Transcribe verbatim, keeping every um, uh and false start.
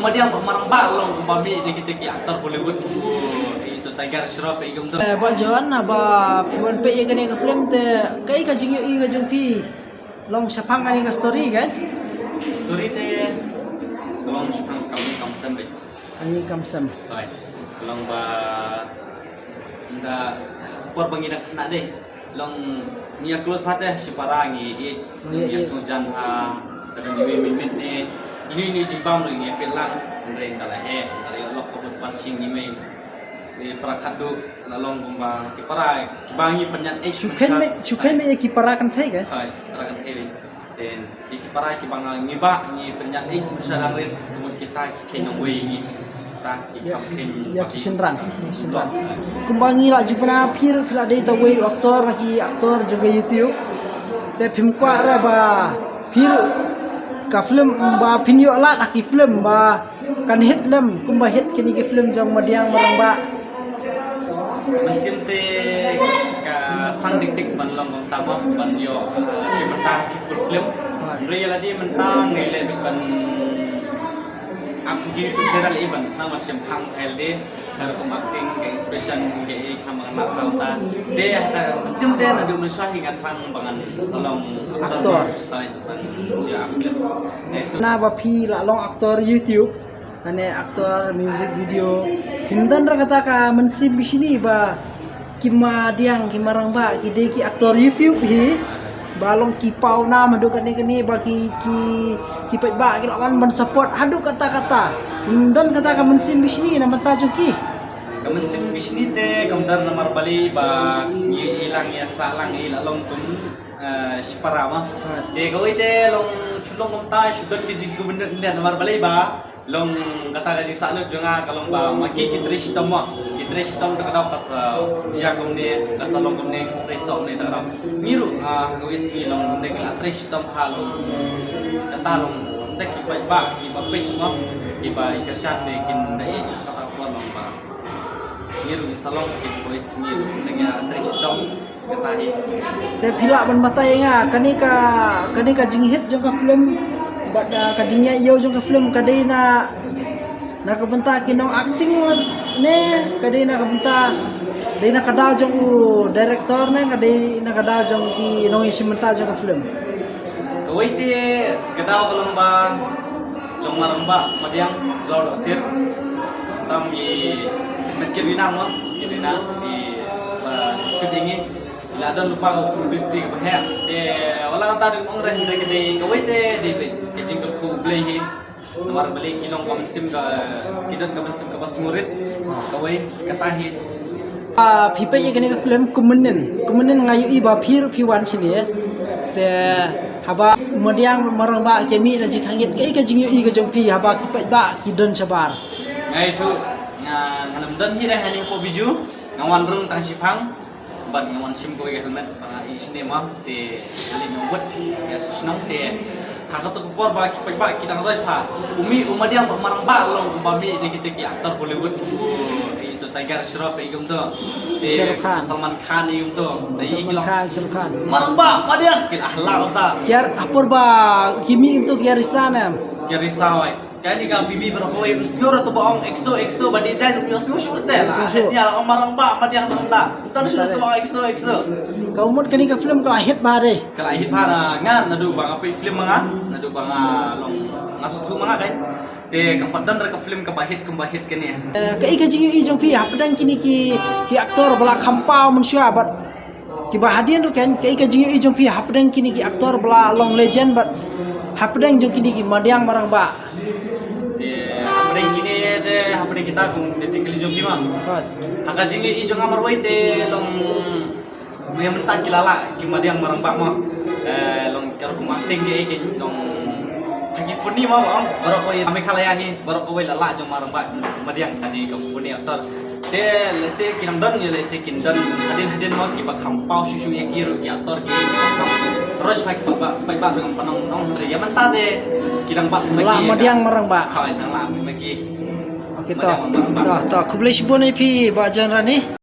Madiang ba marang ba long kumba mih da kita ki actor Bollywood. Oh, itu Tiger Shroff i kumto. Eh, Bah John, haba phi wan peit ïa kane ka film te, kaei ka jingïohi ka jong phi long shaphang kane ka story kan? Story te long shaphang kam ïing kam sem beit. Kam ïing kam sem. Hooid. Long ba nda por ba ngi dang khynnah dei. Long ngi ïa close bha te shipara ngi ïeit. Ngi ïa sngewjan ha ka dang ïa mih mih ne. Ini ini jingbam ruh ngi ïa peit lang. Hynrei nda la heh nda la ïoh lok ka bud pan shing ngi mei. Para khadduh la long kumba ki para kiba ngi pynïaid ïeit. Shu kheiñ mei shu kheiñ mei ïa ki para kynthei kan? Hooid, para kynthei beit. Then ïa ki para kiba nga ngi bah ngi pynïaid ïeit mynshwa dang rit, ka mut kita ki kheiñ nongwei ngi. Kita ki kham kheiñ ïa ki shynrang, ïa ki shynrang. Kumba ngi la ju pynbna phi ruh phi la dei ta uwei u actor na ki actor jong ka YouTube. Te phim kwah re ba phi ruh ka film ba phin ïoh lad ha ki film ba kan hit lem kumba hit kine ki film jong Madiang Marangbah. Mynsiem te ka thrang dik dik ban long kumta mo ban ïoh, eh, shim bynta ki full film. Hynrei ïa lade mynta ngi leh beit ban ap ki YouTube channel i ban thrang ban shim phang hel de. Ka rukom acting, ka expression, ka i kham ban lap kumta. Te ka mynsiem te naduh mynshuwa hi nga thrang ban sa long actor. Actor. Hooid, ban shu ap film. Te tu. Na ba phi la long actor YouTube. Lane actor music video. Phim don re kata ka mynsiem bishni ba ki Madiang ki Marangbah ki dei ki actor YouTube hi. Ba long ki paw nam haduh kane kane ba ki ki ki paidbah ki la wan ban support haduh katta katta. Phim don kata ka mynsiem bishni na bynta jong ki. Ka mynsiem bishni te kam don namar balei ba ngi i lang ïa sah lang i la long kum, eh, shipara ma. Te kawei te long shu long kumta shu don ki jingsngew bynta namar balei ba long kata ka jingsahlut jong nga ka long ba ma ki ki trei shitom ma. Ki trei shitom te ka daw ka sa jia kumne, ka sa long kumne, ka sa shisha kumne te ka daw. Ngi ruh, ah, kawei sngi long te ngi la trei shitom ha long kata long te ki paidbah kiba peit ma kiba i kyrshan te kin da i kata ka por long ba ngi ruh sa long ki kawei sngi ruh te ngi la trei shitom. Te phi lah ban batai ïa nga kane ka, kane ka jinghit jong ka film bad, ah, ka jingïaid ïew jong ka film ka dei na, na ka bynta ki nong acting ne ka dei na ka bynta, dei na ka daw jong u director ne ka dei na ka daw jong ki nongïashim bynta jong ka film? Kawei te ka daw ka long ba jong Marangbah Madiang jyllaw dohtir. Tam i met ki ri nang mo, ki ri nang i ba shooting i. La don lypa ka publicity kaba heh. Te wat la kata dei ong re hynrei ka dei kawei te dei beit ka jingkyrkhu U Blei hi. Namar balei ki long ka mynsiem ka, ki don ka mynsiem kaba sngewrit. Kawei kata hi. Ah, phi peit ïa kane ka film Kumnen. Kumnen nga ïohi ba phi ruh phi wan shane. Te haba Madiang Marangbah ki mih na jingkhang ïit kaei ka jingïohi ka jong phi haba ki paidbah ki don shabar. Nga ïathuh nga, nga lam don hi re ha ine i por video. Nga wan rung tang shipang. Bad nga wan shim kawei ka helmet ba nga ïohi shane ma te ka leit nongwit ïa shnong te ha kato ka por ba ki paidbah ki dang rush bha. U mih u Madiang ba Marangbah long kumba mih da kita ki actor Bollywood. Oh, ito Tiger Shroff i kumto. Te Shah Rukh Khan. Salman Khan i kumto. Te i Salman Khan, Shah Rukh Khan. Marangbah Madiang ki la hla kumta. Ki ar ha por ba ki mih kumto ki ar risa ne. Ki ar risa wai. Kane ka bibi baroh kawei, sngew ruh to ba ong EXO, EXO ba dei jaiñ, sngew shuh te. Sngew shuh. Nia la ong Marangbah Madiang tang ta. Tang shuh to ba ong EXO, EXO. Ka mut kane ka film ka la hit bha dei. Ka la hit bha na nga, naduh ba nga peit film ma nga, naduh ba nga long nga sngewthuh ma nga kan. Te kam pat don re ka film kaba hit, kaba hit kane. Eh, kaei ka jingïohi jong phi hapdeng kine ki, ki actor ba la kham paw mynshuwa bad kiba hadien ruh kan, kaei ka jingïohi jong phi hapdeng kine ki actor ba la long legend bad hapdeng jong kine ki Madiang Marangbah. Te hapdeng kine te hapdeng kita kum ka jingkylli jong phi ma. Hooid. Ha ka jingïohi jong nga marwei te long mynta ki la lah ki Madiang Marangbah ma. Eh, long ka rukom acting ki, ki long ha ki funny ma ba ong baroh kawei ha Meghalaya hi baroh kawei la lah jong Marangbah Madiang kane ka funny actor. Te lehse ki nang don, lehse kin don hadien hadien mo kiba kham paw shuh shuh ïa ki ruh ki actor ki. Rush bha ki paidbah, paidbah ruh ngam pat nang ong hynrei ïa mynta te ki dang bat ma ki. La Madiang Marangbah. Ha, dang la ma ki. Okay, to. Madiang Marangbah. To, to, khublei shibun ïa phi Bah John Rani.